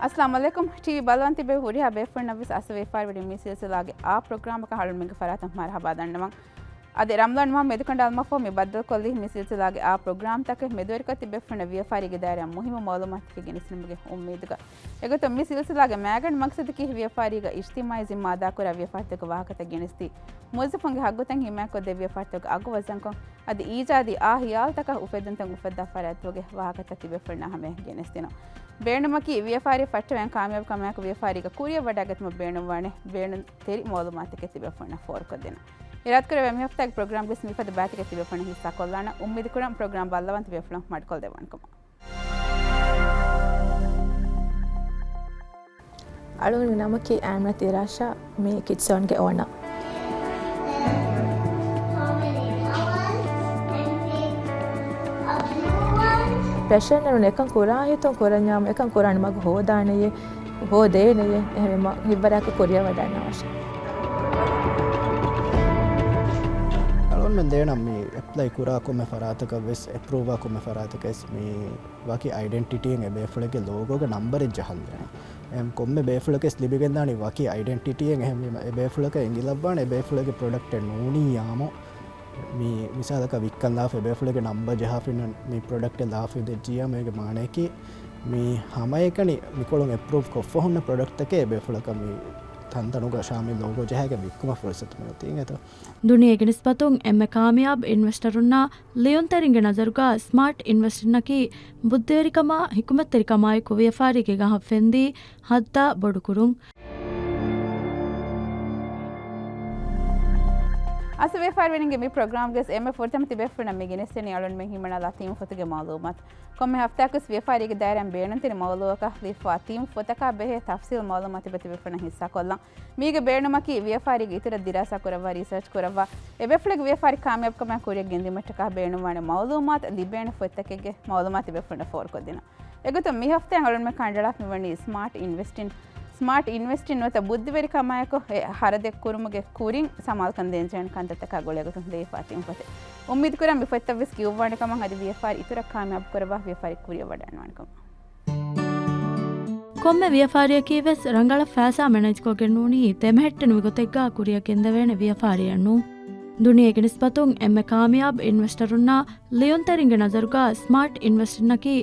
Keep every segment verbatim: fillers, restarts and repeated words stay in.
އައްސަލާމު ޢަލައިކުމް. ޓީވީ ބަލަން ތިބޭ ހުރިހާ ބޭފުޅުންނަށްވެސް އަސްލު ވިޔަފާރިވެރިން މި ސިލްސިލާގެ އާ ޕްރޮގްރާމަކަށް އަޅުންމެންގެ ފަރާތުން މަރުޙަބާ ދަންނަވަން. އަދި ރަމްޟާން މަހު މެދުކަނޑާލުމަށްފަހު މި ބައްދަލުކޮށްލީ މި ސިލްސިލާގެ އާ ޕްރޮގްރާމްތަކެއް. މެދުވެރިކޮށް ތިބޭފުޅުންނަށް ވިޔަފާރީގެ ދާއިރާ މުހިއްމު މައުލޫމާތުތަކެއް ގެނެސްދިނުމުގެ އުއްމީދުގަ. އެގޮތުން މި ސިލްސިލާގެ މައިގަނޑު މަގްސަދަކީ ވިޔަފާރީގަ އިޖްތިމާޢީ ޒިންމާ އަދާކުރާ ވިޔަފާރިތަކުގެ ވާހަކަތައް ގެނެސްދީ، މުވައްޒަފުންގެ ހައްގުތައް ހިމައަތްކޮށްދޭ ވިޔަފާރިތަކުގެ އަގު ވަޒަންކޮށް، އަދި އީޖާދީ އާ ހިޔާލުތަކަށް އުފެއްދުންތައް އުފައްދާ ފަރާތްތަކުގެ ވާހަކަތައް ތިބޭފުޅުންނާ ހަމަޔަށް ގެނެސްދިނުން. ބޭނުމަކީ، ވިޔަފާރި ފައްޓަވަން ކާމިޔާބު ކަމާއެކު ވިޔަފާރީގަ ކުރިއަށް ވަޑައިގަތުމަށް ބޭނުންވާނެ ބޭނުންތެރި މައުލޫމާތުތަކެއް ތިބޭފުޅުންނަށް ފޯރުކޮށްދިނުން. އިރާދަކުރެއްވި މި ހަފްތާގެ ޕްރޮގްރާމްގެ މިފަދަ ބައިތަކެއް ތިބޭފުޅުންނަށް ހިއްސާކޮށްލާނަން. އުއްމީދުކުރަން ޕްރޮގްރާމް ބައްލަވަން ތިބޭފުޅުން މަޑުކޮށްލެވުނުކަމަށް. އަޅުގަނޑުގެ ނަމަކީ އާމިނަތު އިރާޝާ، މި ކިޑްސްޒޯންގެ އޯނަރ. ޕްރެޝަރ ނެރުނު އެކަން ކުރާ ހިތުން ކުރަންޏާމު އެކަން ކުރާނެ މަގު ހޯދާނެޔޭ، ހޯދޭނެޔޭ، އެހެންވީމަ ހިތްވަރާކަށް ކުރިއަށް ވަޑަން އަވަށެ. އަޅުގަނޑުމެން ދޭނަން މި އެޕްލައި ކުރާ ކޮންމެ ފަރާތަކަށް ވެސް، އެޕްރޫވާ ކޮންމެ ފަރާތަކަށް ވެސް މި ވަކި އައިޑެންޓިޓީއެއް އެ ބޭފުޅެއްގެ ލޯގޯގެ ނަމްބަރެއް ޖަހަން ދޭނަން. އެހެން ކޮންމެ ބޭފުޅަކަސް ލިބިގެންދާނީ ވަކި އައިޑެންޓިޓީއެއް. އެހެންވީމަ އެ ބޭފުޅަކަށް އެނގިލައްވާނެ އެ ބޭފުޅެއްގެ ޕްރޮޑަކްޓެއް ނޫނިއްޔާމު، މި މިސާލަކަށް ވިއްކަން ލާފަ އެ ބޭފުޅެއްގެ ނަމްބަރ ޖަހާފިން މި ޕްރޮޑަކްޓެއް ލާފަ ދެއްޖިއްޔާމު އޭގެ މާނަޔަކީ މި ހަމައެކަނި މިކޮޅުން އެޕްރޫވް ކޮށްފަ ހުންނަ ޕްރޮޑަކްޓްތަކެއް އެ ބޭފުޅަކަށް މި ތަންތަނުގަ ޝާމިލް ލޯގޯ ޖަހާގެން ވިއްކުމަށް ފުރުސަތު މިއޮތީ އިނގޭތޯ. ދުނިޔޭގެ ނިސްބަތުން އެންމެ ކާމިޔާބު އިންވެސްޓަރުންނާ ލިޔުންތެރިންގެ ނަޒަރުގަ ސްމާޓް އިންވެސްޓިންއަކީ ބުއްދިވެރިކަމާ، ހިކުމަތްތެރިކަމާއެކު ވިޔަފާރީގެ ގަހަށް ފެންދީ ހައްދާ ބޮޑުކުރުން. އަސްލު ވިޔަފާރިވެރިންގެ މި ޕްރޮގްރާމްގެ އެންމެ ފުރަތަމަ ތިބޭފުޅުންނަށް މި ގެނެސްދެނީ އަޅުންމެން ހިމަނާލާ ތީމު ފޮތުގެ މައުލޫމާތު. ކޮންމެ ހަފްތާއަކުސް ވިޔަފާރީގެ ދާއިރާއިން ބޭނުންތެރި މައުލޫއަކަށް ލިޔެފާ ތީމު ފޮތަކާ ބެހޭ ތަފްސީލް މައުލޫމާތު ތިބޭ ތިބޭފުޅުންނަށް ހިއްސާކޮށްލަން. މީގެ ބޭނުމަކީ، ވިޔަފާރީގެ އިތުރަށް ދިރާސާ ކުރައްވާ، ރީސާޗް ކުރައްވާ، އެބޭފުޅެއްގެ ވިޔަފާރި ކާމިޔާބުކަމާ ކުރިއަށް ގެންދިއުމަށްޓަކާ ބޭނުންވާނެ މައުލޫމާތު ލިބޭނެ ފޮތްތަކެއްގެ މައުލޫމާތު އެބޭފުޅުންނަށް ފޯރުކޮށްދިނުން. އެގޮތުން މި ހަފްތާއިން އަޅުންމެން ކަނޑައަޅާފަ މިވަނީ ސްމާޓް އިންވެސްޓިން. ސްމާޓް އިންވެސްޓިން ނުވަތަ ބުއްދިވެރިކަމާއެކު އެ ހަރަދެއް ކުރުމުގެ ކުރިން ސަމާލުކަން ދޭންޖެހޭނެ ކަންތައްތަކާ ގުޅޭގޮތުން ލިޔެފާ ތީމު ފޮތެއް. އުއްމީދުކުރަން މި ފޮތްތައްވެސް ކިޔުއްވާނެ ކަމަށް އަދި ވިޔަފާރި އިތުރަށް ކާމިޔާބު ކުރައްވާ ވިޔަފާރި ކުރިއަށް ވަޑައިގަންނަވާނެ ކަމަށް. ކޮންމެ ވިޔަފާރިއަކީ ވެސް ރަނގަޅަށް ފައިސާ މެނޭޖްކޮށްގެން ނޫނީ ދެމެހެއްޓެނިވި ގޮތެއްގަ ކުރިއަށް ގެންދެވޭނެ ވިޔަފާރިއެއް ނޫން. ދުނިޔޭގެ ނިސްބަތުން އެންމެ ކާމިޔާބު އިންވެސްޓަރުންނާ ލިޔުންތެރިންގެ ނަޒަރުގަ ސްމާޓް އިންވެސްޓިންއަކީ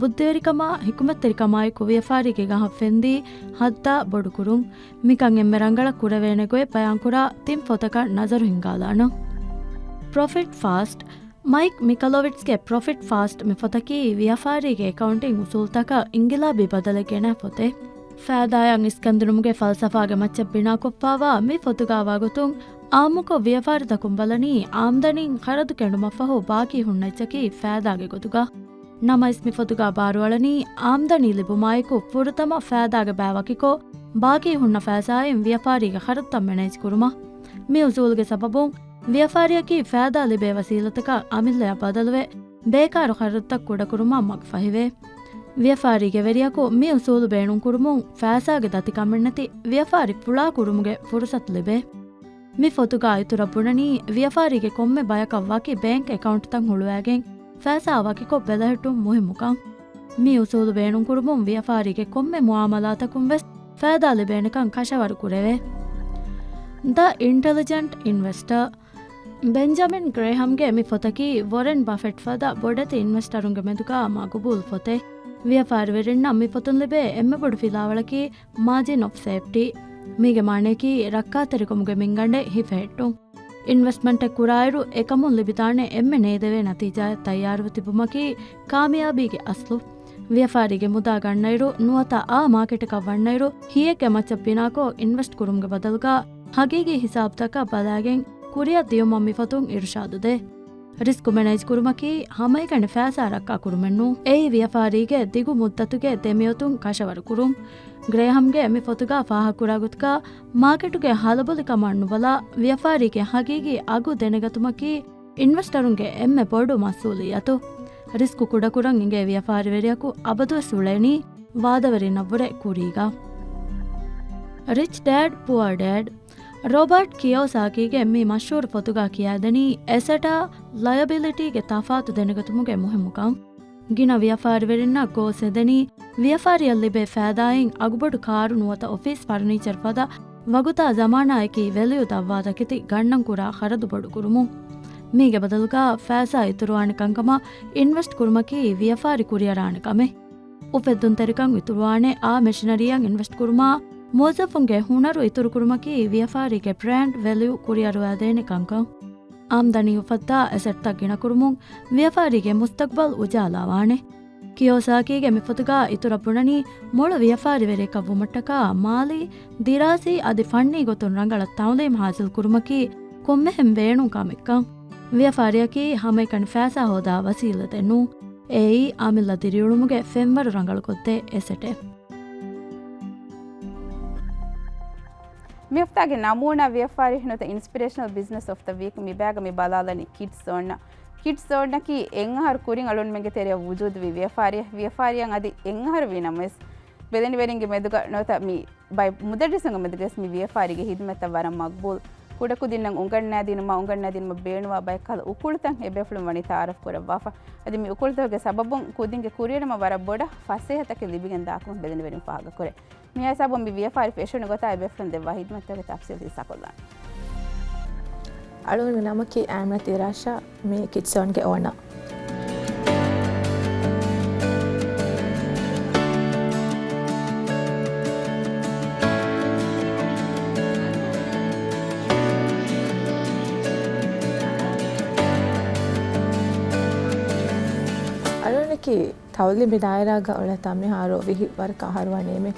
ބުއްދިވެރިކަމާ، ހިކުމަތްތެރިކަމާއެކު ވިޔަފާރީގެ ގަހަށް ފެންދީ ހައްދާ ބޮޑުކުރުން. މިކަން އެންމެ ރަނގަޅަށް ކުރެވޭނެ ގޮތް ބަޔާންކުރާ ތިން ފޮތަކަށް ނަޒަރު ހިންގާލާނަން. ޕްރޮފިޓް ފާސްޓް. މައިކް މިކަލޮވިޓްސްގެ ޕްރޮފިޓް ފާސްޓް މި ފޮތަކީ ވިޔަފާރީގެ އެކައުންޓިން އުސޫލުތަކަށް އިންގިލާބީ ބަދަލެއް ގެނައި ފޮތެއް. ފައިދާއަށް އިސްކަންދިނުމުގެ ފަލްސަފާގެ މައްޗަށް ބިނާކޮށްފައިވާ މި ފޮތުގައިވާގޮތުން، އާއްމުކޮށް ވިޔަފާރިތަކުން ބަލަނީ، އާމްދަނީން ޚަރަދު ކެނޑުމަށްފަހު ބާކީ ހުންނަ އެއްޗަކީ ފައިދާގެ ގޮތުގަ. ނަމަވެސް މި ފޮތުގަ ބާރުއަޅަނީ، އާމްދަނީ ލިބުމާއެކު ފުރަތަމަ ފައިދާގެ ބައި ވަކިކޮށް، ބާކީ ހުންނަ ފައިސާއިން ވިޔަފާރީގެ ޚަރަދުތައް މެނޭޖް ކުރުމަށް. މި އުސޫލުގެ ސަބަބުން، ވިޔަފާރިއަކީ ފައިދާ ލިބޭ ވަސީލަތަކާ އަމިއްލަޔަށް ބަދަލުވެ، ބޭކާރު ޚަރަދުތައް ކުޑަކުރުމަށް މަގުފަހިވޭ. ވިޔަފާރީގެ ވެރިޔަކު މި އުސޫލު ބޭނުންކުރުމުން، ފައިސާގެ ދަތިކަމެއްނެތި ވިޔަފާރި ފުޅާ ކުރުމުގެ ފުރުސަތު ލިބޭ. މި ފޮތުގަ އިތުރަށް ބުނަނީ، ވިޔަފާރީގެ ކޮންމެ ބަޔަކަށް ވަކި ބޭންކް އެކައުންޓްތައް ހުޅުވައިގެން، ފައިސާ ވަކިކޮށް ބެލެހެއްޓުން މުހިއްމުކަން. މި އުސޫލު ބޭނުންކުރުމުން ވިޔަފާރީގެ ކޮންމެ މުއާމަލާތަކުން ވެސް ފައިދާ ލިބޭނެކަން ކަށަވަރު ކުރެވޭ. ދަ އިންޓެލިޖެންޓް އިންވެސްޓަރ. ބެންޖަމިން ގްރޭހަމްގެ މި ފޮތަކީ ވޮރެން ބަފެޓް ފަދަ ބޮޑެތި އިންވެސްޓަރުންގެ މެދުގަ މަގުބޫލު ފޮތެއް. ވިޔަފާރިވެރިންނަށް މި ފޮތުން ލިބޭ އެންމެ ބޮޑު ފިލާވަޅަކީ މާޖިން އޮފް ސޭފްޓީ. މީގެ މާނަޔަކީ ރައްކާތެރިކަމުގެ މިންގަނޑެއް ހިފެހެއްޓުން. އިންވެސްޓްމަންޓެއް ކުރާއިރު އެކަމުން ލިބިދާނެ އެންމެ ނޭދެވޭ ނަތީޖާއަށް ތައްޔާރުވެ ތިބުމަކީ ކާމިޔާބީގެ އަސްލު. ވިޔަފާރީގެ މުދާ ގަންނައިރު ނުވަތަ އާ މާކެޓަކަށް ވަންނައިރު ހިޔެއްގެ މައްޗަށް ބިނާކޮށް އިންވެސްޓް ކުރުމުގެ ބަދަލުގަ ހަގީގީ ހިސާބުތަކަށް ބަލާގެން ކުރިއަށް ދިޔުމަށް މި ފޮތުން އިރުޝާދު ދޭ. ރިސްކު މެނޭޖް ކުރުމަކީ ހަމައެކަނި ފައިސާ ރައްކާ ކުރުމެއް ނޫން. އެއީ ވިޔަފާރީގެ ދިގު މުއްދަތުގެ ދެމިއޮތުން ކަށަވަރު ކުރުން. ގްރޭހަމްގެ މި ފޮތުގަ ފާހަގަކުރާ ގޮތުގަ މާކެޓުގެ ހަލަބޮލިކަމަށް ނުބަލާ، ވިޔަފާރީގެ ހަގީގީ އަގު ދެނެގަތުމަކީ އިންވެސްޓަރުންގެ އެންމެ ބޮޑު މަސްއޫލިއްޔަތު. ރިސްކު ކުޑަކުރަން އިނގޭ ވިޔަފާރިވެރިޔަކު އަބަދުވެސް އުޅޭނީ ވާދަވެރިންނަށްވުރެ ކުރީގަ. ރިޗް ޑޭޑް ޕުއަރ ޑޭޑް. ރޮބާޓް ކިޔޯސާކީގެ މި މަޝްހޫރު ފޮތުގަ ކިޔައިދެނީ އެސެޓާ ލަޔަބިލިޓީގެ ތަފާތު ދެނެގަތުމުގެ މުހިއްމުކަން. ގިނަ ވިޔަފާރިވެރިންނަށް ގޯސް ހެދެނީ ވިޔަފާރިއަށް ލިބޭ ފައިދާއިން އަގުބޮޑު ކާރު ނުވަތަ އޮފީސް ފަރުނީޗަރ ފަދަ ވަގުތާ ޒަމާނާއެކީ ވެލިއު ދަށްވާ ތަކެތި ގަންނަން ކުރާ ޚަރަދު ބޮޑުކުރުމުން. މީގެ ބަދަލުގަ ފައިސާ އިތުރުވާނެ ކަންކަމަށް އިންވެސްޓް ކުރުމަކީ ވިޔަފާރި ކުރިއަރާނެ ކަމެއް. އުފެއްދުންތެރިކަން އިތުރުވާނެ އާ މެޝިނަރީއަށް އިންވެސްޓް ކުރުމާ، މުވައްޒަފުންގެ ހުނަރު އިތުރު ކުރުމަކީ ވިޔަފާރީގެ ބްރޭންޑް ވެލިއު ކުރިއަރުވާދޭނެ ކަންކަން. އާމްދަނީ އުފައްދާ އެސެޓްތައް ގިނަކުރުމުން ވިޔަފާރީގެ މުސްތަގްބަލް އުޖާލާވާނެ. ކިޔޯސާކީގެ މިފޮތުގަ އިތުރަށް ބުނަނީ މޮޅު ވިޔަފާރިވެރިއަކަށް ވުމަށްޓަކާ މާލީ، ދިރާސީ އަދި ފަންނީ ގޮތުން ރަނގަޅަށް ތައުލީމް ހާސިލް ކުރުމަކީ ކޮންމެހެން ބޭނުން ކަމެއްކަން. ވިޔަފާރިއަކީ ހަމައެކަނި ފައިސާ ހޯދާ ވަސީލަތެއް ނޫން. އެއީ އަމިއްލަ ދިރިއުޅުމުގެ ފެންވަރު ރަނގަޅުކޮށްދޭ އެސެޓެއް. މި ހަފްތާގެ ނަމޫނާ ވިޔަފާރި ނުވަތަ އިންސްޕިރޭޝަނަލް ބިޒްނަސް އޮފް ދަ ވީކް މި ބައިގަ މި ބަލާލަނީ ކިޑްސް ޒޯންއަށް. ކިޑްސް ޒޯންއަކީ އެއް އަހަރު ކުރިން އަޅުގަނޑުމެންގެ ތެރެއަށް ވުޖޫދުވި ވިޔަފާރިއެއް. ވިޔަފާރިއަށް އަދި އެއް އަހަރު ވީ ނަމަވެސް، ބެލެނިވެރިންގެ މެދުގަ ނުވަތަ މި ބައެއް މުދައްރިސުންގެ މެދުގަވެސް މި ވިޔަފާރީގެ ހިދުމަތްތައް ވަރަށް މަގްބޫލް. ކުޑަކުދިންނަށް އުނގަންނާދިނުމާ، އުނގަންނާދިނުމަށް ބޭނުންވާ ބައެއް ކަހަލަ އުކުޅުތައް އެބޭފުޅުން ވަނީ ތައާރަފް ކުރައްވާފަ. އަދި މި އުކުޅުތަކުގެ ސަބަބުން ކުދިންގެ ކުރިއެރުމަށް ވަރަށް ބޮޑަށް ފަސޭހަތަކެއް ލިބިގެން ދާކަމަށް ބެލެނިވެރިން ފާހަގަކުރޭ. މިހާ ހިސާބުން މި ވިޔަފާރި ފެށުނު ގޮތާ އެބޭފުޅުން ދެއްވާ ހިދުމަތްތަކުގެ ތަފްސީލް ހިއްސާކޮށްލާނެ. އަޅުގަނޑުގެ ނަމަކީ އާމިނަތު އިރާޝާ، މި ކިޑްސް ޒޯންގެ އޯނަރ. އަޅުގަނޑަކީ ތައުލީމީ ދާއިރާގަ އުޅޭތާ މިހާރު ވިހި ވަރަކަށް އަހަރު ވަނީމޭ.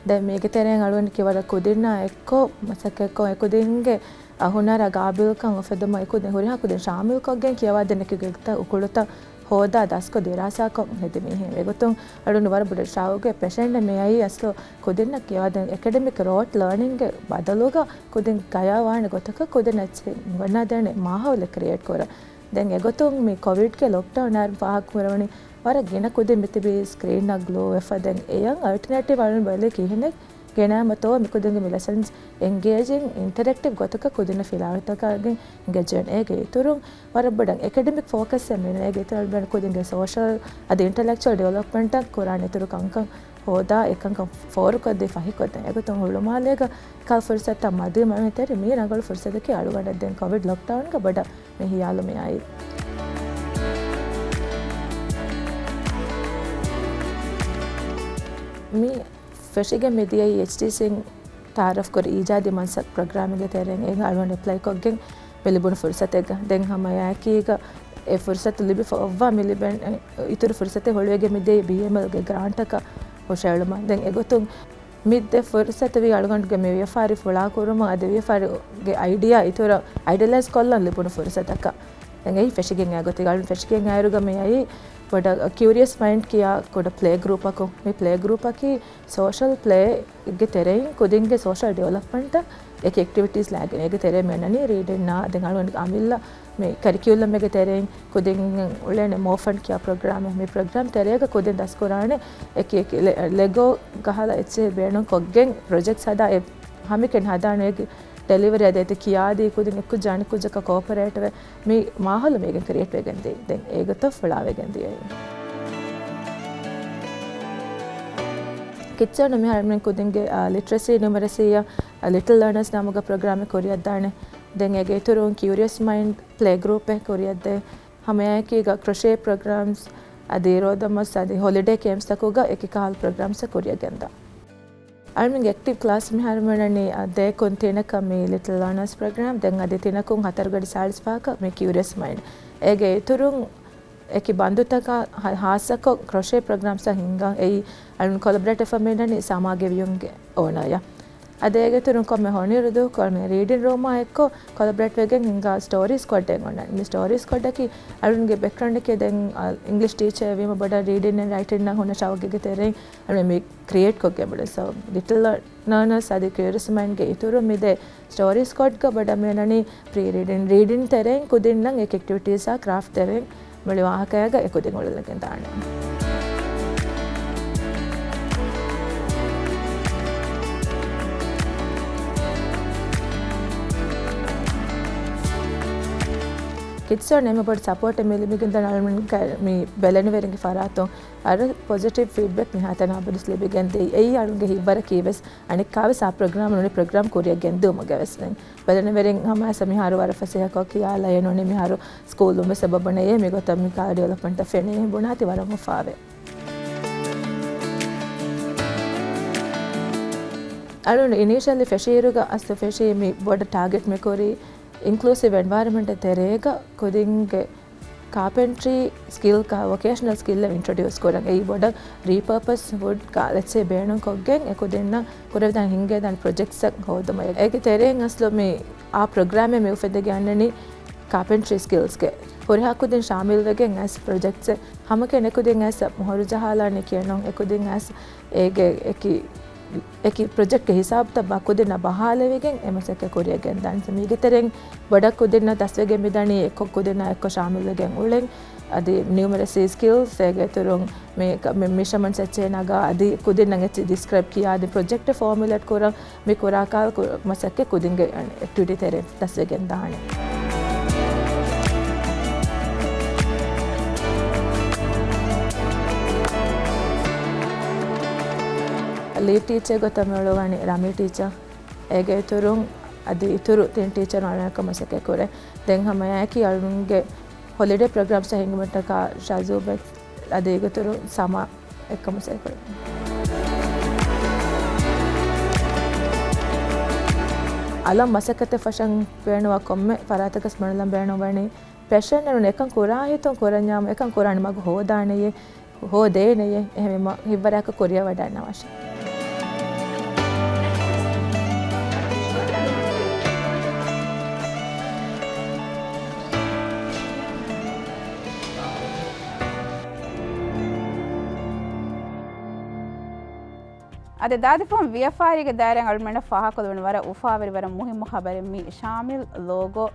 ދެން މީގެ ތެރެއިން އަޅުގަނޑަކީ ވަރަށް ކުދިންނާ އެއްކޮށް މަސައްކަތްކޮށް، އެކުދިންގެ އަ، ހުނަރާ ގާބިލްކަން އުފެއްދުމަށް އެކުދިން ހުރިހާ ކުދިން ޝާމިލްކޮށްގެން ކިޔަވާދޭނެ އެކުގައި އުކުޅުތައް ހޯދާ ދަސްކޮށް ދިރާސާކޮށް ހެދި މީހެއް. އެގޮތުން އަޅުގަނޑު ވަރަށް ބޮޑަށް ޝައުގުވެ ޕެޝަންއެއް މިއައީ އަސްލު ކުދިންނަށް ކިޔަވާދޭން އެކަޑެމިކް ރޯޓް ލާނިންގެ ބަދަލުގަ ކުދިން ގަޔާވާނެ ގޮތަކަށް ކުދިންނަށް އެއްޗެއް އުނގަންނާދޭނެ މާހައުލެއް ކްރިއޭޓް ކުރަން. ދެން އެގޮތުން މި ކޮވިޑްގެ ލޮކްޑައުން އަހަރު ފާހަގަ ކުރެވުނީ ވަރަށް ގިނަ ކުދިން މިތިބީ ސްކްރީންއަށް ގްލޫ ވެފަ. ދެން އެޔަށް އަލްޓަނޭޓިވް އަޅުން ބަލި ކިހިނެއް ގެނައިމަތޯ މިކުދިންގެ މި ލެސަންސް އެންގޭޖިން އިންޓަރެކްޓިވް ގޮތަކަށް ކުދިންނަށް ފިލާވަޅުތަކާގެން އެނގޭޖްވެން. އޭގެ އިތުރުން ވަރަށް ބޮޑަށް އެކަޑެމިކް ފޯކަސްއެއް މިނުން. އޭގެ އިތުރުން ކުދިންގެ ސޯޝަލް އަދި އިންޓަލެކްޗުއަލް ޑިވެލޮޕްމަންޓަށް ކުރާނެ އިތުރު ކަންކަން ހޯދާ އެކަންކަން ފޯރުކޮށްދީ ފަހިކޮށްދޭން. އެގޮތުން ހުޅުމާލޭގަ ކަހަލަ ފުރުސަތުތައް މަދުވީމަ އެމީ ތެރޭ މީ ރަނގަޅު ފުރުސަތަކީ އަޅުގަނޑަށް ދެން ކޮވިޑް ލޮކްޑައުންގަ ބޮޑަށް މި ހިޔާލު މިއައީ. މި ފެށިގެން މިދިޔައީ އެޗްޑީސީން ތައާރަފްކުރި އީޖާދީ މަންސަތް ޕްރޮގްރާމްގެ ތެރެއިން އޭގަ އަޅުގަނޑު އެޕްލައިކޮށްގެން މި ލިބުނު ފުރުސަތެއްގަ. ދެން ހަމަ އެއާއެކީގަ އެ ފުރުސަތު ލިބިފަ އޮއްވާ މި ލިބެން އިތުރު ފުރުސަތެއް ހުޅުވިގެން މިދިޔައީ ބީއެމްއެލްގެ ގްރާންޓަކަށް ހުށައެޅުމަށް. ދެން އެގޮތުން މި ދެ ފުރުސަތު ވީ އަޅުގަނޑުގެ މި ވިޔަފާރި ފުޅާކުރުމަށް އަދި ވިޔަފާރިގެ އައިޑިއާ އިތުރަށް އައިޑިއަލައިޒް ކޮށްލަން ލިބުނު ފުރުސަތަކަށް. ދެން އެއީ ފެށިގެން އައި ގޮތެއް. އަޅުން ފެށިގެން އައިއިރުގަ މި އައީ ބޮޑަށް ކިއުރިއަސް މައިންޑް ކިޔާ ކުޑަ ޕްލޭ ގްރޫޕަކުން. މި ޕްލޭ ގްރޫޕަކީ ސޯޝަލް ޕްލޭގެ ތެރެއިން ކުދިންގެ ސޯޝަލް ޑިވެލޮޕްމަންޓަށް އެކި އެކްޓިވިޓީސް ލާގެން. އޭގެ ތެރޭ މި އަންނަނީ ރީޑިންއާ ދެން އަޅުގަނޑު އަމިއްލަ މި ކަރިކިއުލަމެއްގެ ތެރެއިން ކުދިން އުޅޭނެ މޯފަން ކިޔާ ޕްރޮގްރާމެއް. މި ޕްރޮގްރާމް ތެރޭގަ ކުދިން ދަސްކުރާނެ އެކި އެކި ލެ-، ލެގޯ ކަހަލަ އެއްޗެހި ބޭނުން ކޮށްގެން ޕްރޮޖެކްޓްސް ހަދާ އެ ހަމައެކަނި ހަދާނެ އޭގެ ޑެލިވަރީ އަދި އެތި ކިޔާދީ ކުދިން އެއްކުއްޖާ އަނެއްކުއްޖަކާ ކޯޕަރޭޓްވެ މި މާހައުލު މީގެން ކްރިއޭޓް ވެގެން ދިޔައީ. ދެން އޭގޮތަށް ފުޅާވެގެން ދިޔައީ. ކިޑްސް ޒޯން މިހާރު މި ކުދިންގެ، އާ، ލިޓްރަސީ ނިއުމަރެސީއަށް، އާ، ލިޓްލް ލާނަރސް ނަމުގަ ޕްރޮގްރާމެއް ކުރިއަށްދާނެ. ދެން އޭގެ އިތުރުން ކިއުރިއަސް މައިންޑް ޕްލޭ ގްރޫޕެއް ކުރިއަށްދޭ. ހަމައެކީގަ ކްރޮޝޭ ޕްރޮގްރާމްސް އަދި ރޯދަމަސް އަދި ހޮލިޑޭ ކޭމްސްތަކުގަ އެކި ކަހަލަ ޕްރޮގްރާމްސް ކުރިއަށް ގެންދާ. އަޅުމެންގެ އެކްޓިވް ކްލާސް މިހާރު މިއޮންނަނީ، އަ، ދޭ ކުން ތިނަކަށް މި ލިޓްލް ލާނަރސް ޕްރޮގްރާމް، ދެން އަދި ތިނަކުން ހަތަރު ގަޑި ސާޅީސް ފަހަކަށް މި ކިއުރިއަސް މައިންޑް. އޭގެ އިތުރުން އެކި ބަންދުތަކަށް ހަ-، ހާއްސަކޮށް ކްރޮޝޭ ޕްރޮގްރާމްސްއަށް ހިންގަން އެއީ އަޅުން ކޮލަބްރޭޓްވެފަ މިއޮންނަނީ ސަމާގެ ވިޔުންގެ އޯނަރޔާ. އަދި އޭގެ އިތުރުން ކޮންމެ ހޮނިއިރު ދުވަހަކު އަޅުން ރީޑިން ރޫމާ އެއްކޮށް ކޮލަބްރޭޓްވެގެން ހިންގާ ސްޓޯރީ ސްކޮޑެއް އޮންނަނީ. މި ސްޓޯރީ ސްކޮޑަކީ އަޅުންގެ ބެކްގްރައުންޑަކީ ދެން، އަ، އިންގްލިޝް ޓީޗަރެއް ވީމަ ބޮޑަށް ރީޑިންއެއް ރައިޓިންއަށް ހުންނަ ޝައުގެއްގެ ތެރެއިން އަޅުން މި ކްރިއޭޓްކޮށްގެން ބުނެ. ސޯ، ލިޓްލް ލާނަރސް އަދި ކިއުރިއަސް މައިންޑްގެ އިތުރުން މި ދެ ސްޓޯރީ ސްކޮޑްގަ ބޮޑަށް މިއޮންނަނީ ޕްރީ ރީޑިން، ރީޑިން ތެރެއިން ކުދިންނަށް އެކި އެކްޓިވިޓީސްއާ ކްރާފްޓް ތެރެއިން މުޅި ވާހަކައިގަ އެކުދިން އުޅެލިގެން ދާނެ. އިޓްސް އޯން އެމް ބޮޑު ސަޕޯޓެއް މި ލިބިގެންދާނެ އަޅުގަނޑުގެ މި ބެލެނިވެރިންގެ ފަރާތުން އަރަ ޕޮޒިޓިވް ފީޑްބެކް މިހާތަނާ ބޮޑުސް ލިބިގެންދޭ. އެއީ އަޅުގަނޑުގެ ހިތްވަރަކީވެސް އަނެއްކާވެސް އާ ޕްރޮގްރާމް ނޫނީ ޕްރޮގްރާމް ކުރިއަށް ގެންދިއުމުގެ ވެސް. ބެލެނިވެރިން ހަމައަށް މިހާރު ވަރަށް ފަސޭހަކޮށް ކިޔާލައި ނޫނީ މިހާރު ސްކޫލުން ވެސް އެބަ ބުނެޔޭ މިގޮތަށް މި ކާ ޑިވެލޮޕްމަންޓަށް ފެނޭ ބުނާތީ ވަރަށް އުފާވޭ. އަޅުގަނޑު އިނީޝަލީ ފެށިއިރުގަ އަސްލު ފެށީ މި ބޮޑަށް ޓާގެޓް މި ކުރީ އިންކްލޫސިވް އެންވަޔަރަމެންޓް ތެރޭގަ ކުދިންގެ ކާޕެންޓްރީ ސްކިލް ކާ ވޮކޭޝަނަލް ސްކިލް އިންޓްރޮޑިއުސް ކުރަން. އެއީ ބޮޑަށް ރީޕާޕަސް ވުޑް ކާ ލެޓްސޭ ބޭނުންކޮށްގެން އެ ކުދިންނަށް ކުރެވިދާނެ ހިންގޭދާނެ ޕްރޮޖެކްޓްސް ހޯދުމަށް. އޭގެ ތެރެއިން އަސްލު މި އާ ޕްރޮގްރާމެއް މި އުފެދިގެން އަންނަނީ ކާޕެންޓްރީ ސްކިލްސްގެ ހުރިހާ ކުދިން ޝާމިލްވެގެން އައިސް ޕްރޮޖެކްޓްސް ހަމަކެ ނެކުދިން އައިސް މޮހޮރު ޖަހާލާނެ ކިޔަނުން އެކުދިން އައިސް އޭގެ އެކި އެކި ޕްރޮޖެކްޓްގެ ހިސާބުތައް ބާ ކުދިންނަށް ބަހާލެވިގެން އެ މަސައްކަތް ކުރިއަށް ގެންދާނެ. މީގެ ތެރެއިން ބޮޑަށް ކުދިންނަށް ދަސްވެގެން މިދަނީ އެއްކޮށް ކުދިންނާ އެއްކޮށް ޝާމިލްވެގެން އުޅެން. އަދި ނިއުމަރެސީ ސްކިލްސް އޭގެ އިތުރުން މި، މި މިޝަމަން ސެއްޗޭ ނަގާ އަދި ކުދިންނަށް އެއްޗެއް ޑިސްކްރައިބް ކިޔާ އަދި ޕްރޮޖެކްޓް ފޯމިއުލޭޓް ކުރަން މި ކުރާ ކާ ކު-، މަސައްކަތް ކުދިންގެ އެކްޓިވިޓީ ތެރެއިން ދަސްވެގެން ދާނެ. ލީޑް ޓީޗަރ ގޮތަށް މިއުޅުވަނީ ރަމީ ޓީޗަރ. އޭގެ އިތުރުން އަދި އިތުރު ތިން ޓީޗަރުން އަޅުގަނޑު އެކަމަށް މަސައްކަތް ކުރޭ. ދެން ހަމައެކީ އަޅުގަނޑުގެ ހޮލިޑޭ ޕްރޮގްރާމްސް ހިންގުމަށްޓަކާ ޝާޒޫބެކް އަދި އޭގެ އިތުރުން ސަމާ އެކަމަށް މަސައްކަތް ކުރޭ. އަލަށް މަސައްކަތެއް ފަށަން ބޭނުންވާ ކޮންމެ ފަރާތަކަސް މަނުލަން ބޭނުންވަނީ ޕެޝަން އެން އެކަން ކުރާ ހިތުން ކުރަންޏާމު އެކަން ކުރާނެ މަގު ހޯދާނެޔޭ. ހޯދޭނެޔޭ. އެހެންވީމަ ހިތްވަރާކަށް ކުރިއަށް ވަޑަންނަވާށޭ. އަދި ދާދިފުހުން ވިޔަފާރީގެ ދާއިރާއިން އަޅުގަނޑަށް ފާހަގަކޮށްލެވުނު ވަރަށް އުފާވެރި ވަރަށް މުހިއްމު ޚަބަރެއް މި ޝާމިލް ލޯގޯ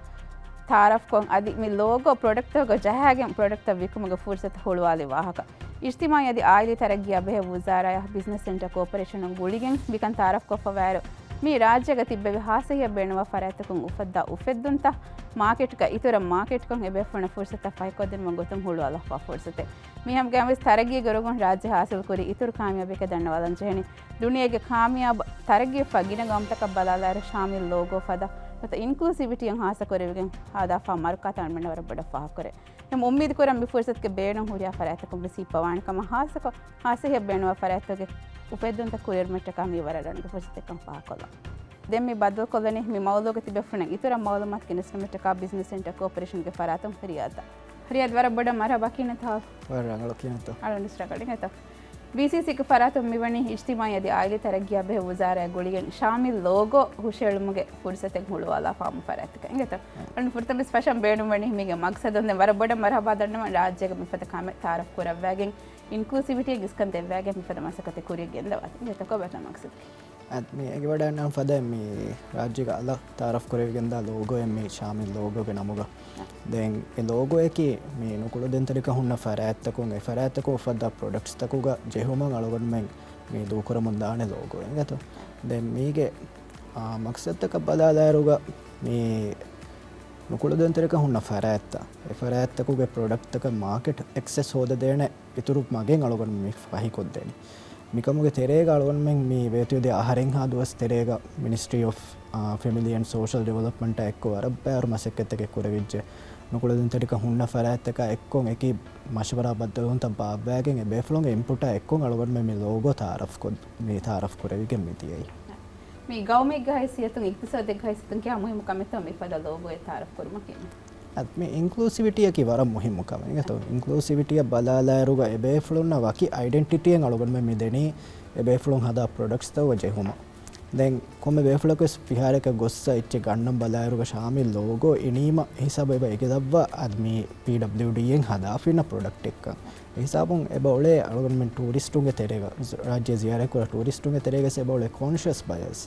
ތައާރަފްކޮށް، އަދި މި ލޯގޯ ޕްރޮޑަކްޓްތަކުގަ ޖަހާގެން ޕްރޮޑަކްޓްތައް ވިކުމުގެ ފުރުސަތު ހުޅުވާލި ވާހަކަ. އިޖްތިމާޢީ އަދި އާއިލީ ތަރައްގީއާ ބެހޭ ވުޒާރާއާ ބިޒްނަސް ސެންޓަރ ކޯޕަރޭޝަނުން ގުޅިގެން މިކަން ތައާރަފްކޮށްފަވާއިރު، މި ރާއްޖޭގަ ތިއްބެވި ހާސަހިއަށް ބޭނުންވާ ފަރާތްތަކުން އުފައްދާ އުފެއްދުންތައް މާކެޓްގަ އިތުރަށް މާކެޓްކޮށް އެބޭފުޅުންނަށް ފުރުސަތުތައް ފަހިކޮށްދިނުމަށް ގޮތުން ހުޅުވާލައްވާ ފުރުސަތެއް. މި ހަމަގައިމުވެސް ތަރައްގީގެ ރޮގުން ރާއްޖެ ހާސިލްކުރި އިތުރު ކާމިޔާބީއަކަށް ދަންނަވާލަން ޖެހެނީ. ދުނިޔޭގެ ކާމިޔާބު ތަރައްގީވެފަ ގިނަ ގައުމުތަކަށް ބަލާލާއިރު، ޝާމިލް ލޯގޯ ފަދަ ނުވަތަ އިންކްލޫސިވިޓީއަށް ހާއްސަ ކުރެވިގެން ހަދާފާ މަރުކާތައް އަޅުގަނޑަށް ވަރަށް ބޮޑަށް ފާހަގަކުރޭ. އެހެން އުއްމީދު ކުރަން މި ފުރުސަތުގެ ބޭނުން ހުރިހާ ފަރާތްތަކުން ވެސް ހިއްޕަވާނެ ކަމަށް ހާއްސަކޮށް، ހާސަހިއަށް ބޭނުންވާ ފަރާތްތަކުގެ އުފެއްދުންތައް ކުރިއެރުމަށްޓަކާ މީ ވަރަށް ރަނގަޅު ފުރުސަތެއްކަން ފާހަގަކޮށްލަން. ދެން މި ބައްދަލުކޮށްލަނީ މި މައުޟޫގަ ތިބޭފުޅުންނަށް އިތުރަށް މައުލޫމާތު ގެނެސްދިނުމަށްޓަކާ ބިޒްނަސް ސެންޓަރ ކޯޕަރޭޝަންގެ ފަރާތުން ރިޔާދަށް. ރިޔާދް ވަރަށް ބޮޑަށް މަރުޙަބާ ކިޔަންތޯ؟ ވަރަށް ރަނގަޅު ކިޔަންތޯ؟ އަޅުގަނޑު ވެސް ރަނގަޅު ކިޔަންތޯ؟ ވީސީސީގެ ފަރާތުން މިވަނީ އިޖްތިމާޢީ އަދި އާއިލީ ތަރައްގީއާ ބެހޭ ވުޒާރާއާ ގުޅިގެން ޝާމިލް ލޯގޯ ހުށައެޅުމުގެ ފުރުސަތެއް ހުޅުވާލާފާ ހަމަ ފަރާތްތަކަށް އިނގޭތޯ؟ އަޅުގަނޑު ފުރަތަމަވެސް ފަށަން ބޭނުންވަނީ މީގެ މަގްސަދުން. ދެން ވަރަށް ބޮޑަށް މަރުޙަބާ ދަންނަވަން ރާއްޖޭގަ މިފަދަ ކަމެއް ތައާރަފް ކުރައްވާގެން އިންކްލޫސިވިޓީއަށް އިސްކަން ދެއްވާގެން މިފަދަ މަސައްކަތެއް ކުރިއަށް ގެންދަވާތީ. އިނގޭތޯ ކޮބާތޯ މަގްސަދު؟ އަދި މި އެނގިވަޑައިގަންނަވާ ފަދައިން މި ރާއްޖޭގެ އަލަށް ތައާރަފް ކުރެވިގެންދާ ލޯގޯއެއް މި ޝާމިލް ލޯގޯގެ ނަމުގަ. ދެން އެ ލޯގޯއަކީ މި ނުކުޅެދުންތެރިކަން ހުންނަ ފަރާތްތަކުން އެ ފަރާތްތަކުން އުފައްދާ ޕްރޮޑަކްޓްސްތަކުގަ ޖެހުމަށް އަޅުގަނޑުމެން މި ދޫކުރަމުން ދާނެ ލޯގޯ އިނގޭތޯ. ދެން މީގެ، އާ، މަގްސަދުތަކަށް ބަލާލާއިރުގަ މި ނުކުޅެދުންތެރިކަން ހުންނަ ފަރާތްތައް، އެ ފަރާތްތަކުގެ ޕްރޮޑަކްޓްތަކަށް މާކެޓް އެކްސެސް ހޯދަދޭނެ އިތުރު މަގެއް އަޅުގަނޑު މި ފަހިކޮށްދޭނީ. މިކަމުގެ ތެރޭގަ އަޅުގަނޑުމެން މި ވޭތުވެދިޔަ އަހަރެއްހާ ދުވަސް ތެރޭގަ މިނިސްޓްރީ އޮފް، އާ، ފެމިލީ އެންޑް ސޯޝަލް ޑިވެލޮޕްމަންޓާ އެއްކޮށް ވަރަށް ބައިވަރު މަސައްކަތްތަކެއް ކުރެވިއްޖެ. ނުކުޅެދުންތެރިކަން ހުންނަ ފަރާތްތަކާ އެއްކޮށް އެކި މަޝްވަރާ ބައްދަލުވުންތައް ބާއްވައިގެން އެ ބޭފުޅުންގެ އިންޕުޓާ އެއްކޮށް އަޅުގަނޑުމެން މި ލޯގޯ ތައާރަފްކޮށް، މި ތައާރަފް ކުރެވިގެން މިދިޔައީ. މި ގައުމެއްގެ ހައިސިއްޔަތުން، އިޤްތިޞާދެއްގެ ހައިސިއްޔަތުން ކިހާ މުހިއްމު ކަމެއްތޯ މިފަދަ ލޯގޯއެއް ތައާރަފް ކުރުމަކީ؟ އަދި މި އިންކްލޫސިވިޓީއަކީ ވަރަށް މުހިއްމު ކަމެއް. އިނގޭތޯ؟ އިންކްލޫސިވިޓީއަށް ބަލާލާއިރުގަ އެ ބޭފުޅުންނަށް ވަކި އައިޑެންޓިޓީއެއް އަޅުގަނޑުމެން މި ދެނީ އެ ބޭފުޅުން ހަދާ ޕްރޮޑަކްޓްސްތަކުގަ ޖެހުމަށް. ދެން ކޮންމެ ބޭފުޅަކުވެސް ފިހާރައަކަށް ގޮއްސަ އެއްޗެއް ގަންނަން ބަލާއިރުގަ ޝާމިލް ލޯގޯ އިނީމަ ހިސާބު އެބަ އެނގިލައްވާ އަދި މީ ޕީޑަބްލިޔުޑީއެއް ހަދާފަ އިންނަ ޕްރޮޑަކްޓެއްކަން. އެ ހިސާބުން އެބަ އުޅޭ އަޅުގަނޑުމެން ޓޫރިސްޓުންގެ ތެރޭގަ، ރާއްޖެ ޒިޔާރަތްކުރާ ޓޫރިސްޓުންގެ ތެރޭގަސް އެބަ އުޅޭ ކޮންޝަސް ބަޔާސް.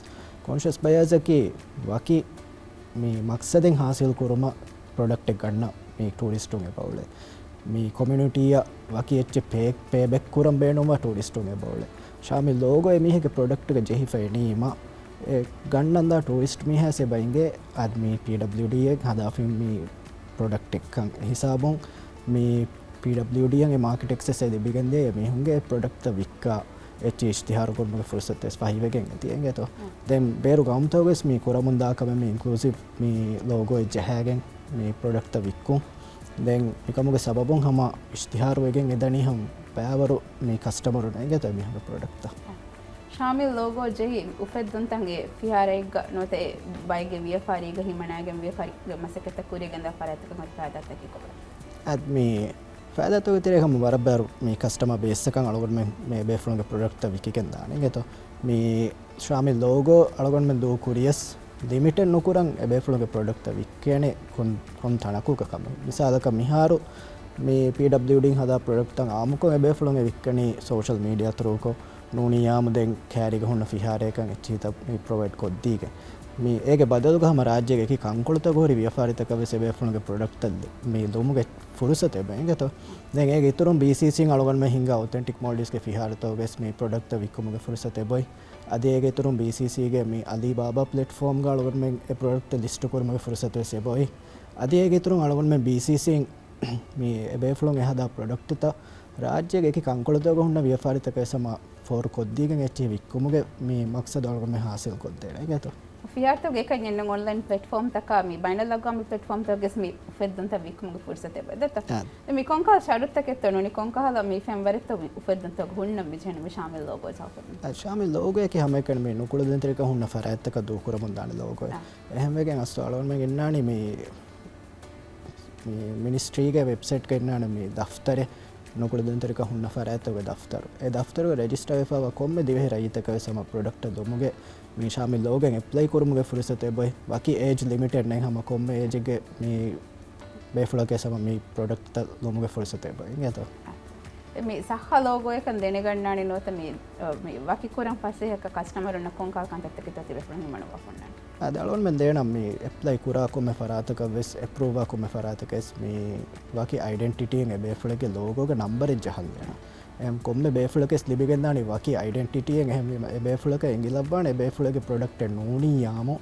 ކޮންޝަސް ބަޔާސްއަކީ ވަކި މި މަގްސަދެއް ހާސިލް ކުރުމަށް ޕްރޮޑަކްޓެއް ގަންނަ މި ޓޫރިސްޓުން އެބަ އުޅޭ. މި ކޮމިއުނިޓީއަށް ވަކި އެއްޗެއް ޕޭ، ޕޭބެކް ކުރަން ބޭނުންވާ ޓޫރިސްޓުން އެބަ އުޅޭ. ޝާމިލް ލޯގޯ އެމީހެއްގެ ޕްރޮޑަކްޓްގަ ޖެހިފަ އިނީމަ، އެ ގަންނަންދާ ޓޫރިސްޓް މީހާސް އެބަ އިނގޭ އަދި މި ޕީޑަބްލިޔުޑީއެއް ހަދާފިން މި ޕްރޮޑަކްޓެއްކަން ހިސާބުން މި ޕީޑަބްލިއުޑީއަށް އެ މާކެޓް އެކްސެސް އެ ލިބިގެންދޭ މީހުންގެ ޕްރޮޑަކްޓްތައް ވިއްކާ އެއްޗި އިޝްތިހާރު ކުރުމުގެ ފުރުސަތު ވެސް ފަހިވެގެން އެތި އެނގޭތޯ. ދެން ބޭރު ގައުމުތަކުގަސް މި ކުރަމުންދާ ކަމެއް މި އިންކްލޫސިވް މި ލޯގޯއެއް ޖަހާގެން މި ޕްރޮޑަކްޓްތައް ވިއްކުން. ދެން މިކަމުގެ ސަބަބުން ހަމަ އިޝްތިހާރު ވެގެން އެދަނީ ހަމަ ބައިވަރު މި ކަސްޓަމަރުން އެނގޭތޯ މިހާރު ޕްރޮޑަކްޓްތައް. ޝާމިލް ލޯގޯ ޖެހި އުފެއްދުންތައް އެ ފިހާރައެއްގަ ނުވަތަ އެ ބައެއްގެ ވިޔަފާރީގަ ހިމަނާގެން ވިޔަފާރި މަސައްކަތްތައް ކުރިޔަށްގެންދާ ފަރާތްތަކުން އޮތް ފައިދާތަކީ ކޮބާ؟ އަދި މި ފައިދާތަކުގެ ތެރޭ ހަމަ ވަރަށް ބާރު މި ކަސްޓަމަރ ބޭސްއަކަށް އަޅުގަނޑުމެން މި އެބޭފުޅުންގެ ޕްރޮޑަކްޓްތައް ވިކިގެން ދާނެ އިނގޭތޯ. މި ޝާމިލް ލޯގޯ އަޅުގަނޑުމެން ދޫ ކުރިޔަސް ލިމިޓެއް ނުކުރަން އެބޭފުޅުންގެ ޕްރޮޑަކްޓްތައް ވިއްކޭނެ ކޮން، ކޮން ތަނަކުގަ ކަމެއް. މިސާލަކަށް މިހާރު މި ޕީޑަބްލިއުޑީން ހަދާ ޕްރޮޑަކްޓްތައް އާއްމުކޮށް އެބޭފުޅުން އެ ވިއްކަނީ ސޯޝަލް މީޑިއާ ތްރޫކޮށް ނޫނިއްޔާމު ދެން ކައިރީގަ ހުންނަ ފިހާރައަކަށް އެއްޗިހިތައް މި ޕްރޮވައިޑް ކޮށްދީގެން. މި އޭގެ ބަދަލުގަ ހަމަ ރާއްޖޭގެ އެކި ކަންކޮޅުތަކުގަ ހުރި ވިޔަފާރިތަކަށް ވެސް އެބޭފުޅުންގެ ޕްރޮޑަކްޓްތައް ލި-، މި ލުމުގެ ފުރުސަތު އެބަ އިނގޭތޯ. ދެން އޭގެ އިތުރުން ބީސީސީން އަޅުގަނޑުމެން ހިންގާ އޮތެންޓިކް މޯލްޑިވްސްގެ ފިހާރަތަކުގަސް މި ޕްރޮޑަކްޓްތައް ވިއްކުމުގެ ފުރުސަތު އެބައޮތް. އަދި އޭގެ އިތުރުން ބީސީސީގެ މި އަލީބާބާ ޕްލެޓްފޯމްގަ އަޅުގަނޑުމެން އެ ޕްރޮޑަކްޓް ލިސްޓު ކުރުމުގެ ފުރުސަތު ވެސް އެބައޮތް. އަދި އޭގެ އިތުރުން އަޅުގަނޑުމެން ބީސީސީން މި އެބޭފުޅުން އެހަދާ ޕްރޮޑަކްޓްތައް ރާއްޖޭގެ އެކި ކަންކޮޅުތަކުގަ ހުންނަ ވިޔަފާރިތަކަށް ވެސް ހަމަ ފޯރުކޮށްދީގެން އެއްޗެހި ވިއްކުމުގެ މި މަޤްޞަދު އަޅުގަނޑުމެން ހާސިލް ކޮށްދޭނެ އިނގޭތޯ. ފިހާރަތަކުގެ އެކަންޏެއް ނޫން އޮންލައިން ޕްލެޓްފޯމްތަކާ މި ބައިނަލްއަގްވާމީ ޕްލެޓްފޯމްތަކުގަސް މި އުފެއްދުންތައް ވިއްކުމުގެ ފުރުސަތެއް އެބައޮތް. އާ. މި ކޮންކަހަލަ ޝަރުތަކެއްތޯ ނޫނީ ކޮންކަހަލަ މި ފެންވަރެއްތޯ މި އުފެއްދުންތަކު ހުންނަން މި ޖެހެނީ މި ޝާމިލް ލޯގޯ ޖަހާފަ؟ އާ، ޝާމިލް ލޯގޯއަކީ ހަމައެކަނި މި ނުކުޅެދުންތެރިކަން ހުންނަ ފަރާތްތަކަށް ދޫކުރަމުން ދާނެ ލޯގޯއެއް. އާ. އެހެންވެގެން އަސްލު އަޅުގަނޑުމެން އިންނާނީ މި މި މިނިސްޓްރީގެ ވެބްސައިޓްގަ އިންނާނެ މި ދަފްތަރެއް، ނުކުޅެދުންތެރިކަން ހުންނަ ފަރާތްތަކުގެ ދަފްތަރު. އެ ދަފްތަރުގަ ރެޖިސްޓާވެފައިވާ ކޮންމެ ދިވެހި ރައްޔިތަކަށް ވެސް ހަމަ ޕްރޮޑަކްޓަށް ލުމުގެ މި ޝާމިލް ލޯގޯއިން އެޕްލައި ކުރުމުގެ ފުރުސަތު އެބައޮތް. ވަކި އޭޖް ލިމިޓެއް ނެތް، ހަމަ ކޮންމެ އޭޖެއްގެ މި ބޭފުޅަކަށް ވެސް ހަމަ މި ޕްރޮޑަކްޓްތައް ލުމުގެ ފުރުސަތު އެބައޮތް އިނގޭތޯ. މި ސައްހަ ލޯގޯއަކަށް ދެނެގަންނާނީ ނުވަތަ މި، މި ވަކިކުރަން ފަސޭހަކަށް ކަސްޓަމަރުންނަށް ކޮންކަހަލަ ކަންތައްތަކެއްތޯ ތިބޭފުޅުން ހިމަނައްވާފަ އޮންނާނީ؟ އަދި އަޅުގަނޑުމެން ދޭނަން މި އެޕްލައި ކުރާ ކޮންމެ ފަރާތަކަށް ވެސް، އެޕްރޫވް ވާ ކޮންމެ ފަރާތަކަށް ވެސް މި ވަކި އައިޑެންޓިޓީއެއް އެބޭފުޅެއްގެ ލޯގޯގެ ނަމްބަރެއް ޖަހަން ދޭނަން. އެހެން ކޮންމެ ބޭފުޅަކަށް ވެސް ލިބިގެންދާނީ ވަކި އައިޑެންޓިޓީއެއް. އެހެންވީމަ އެބޭފުޅަކަށް އެނގިލައްވާނެ އެބޭފުޅެއްގެ ޕްރޮޑަކްޓެއް ނޫނިއްޔާމު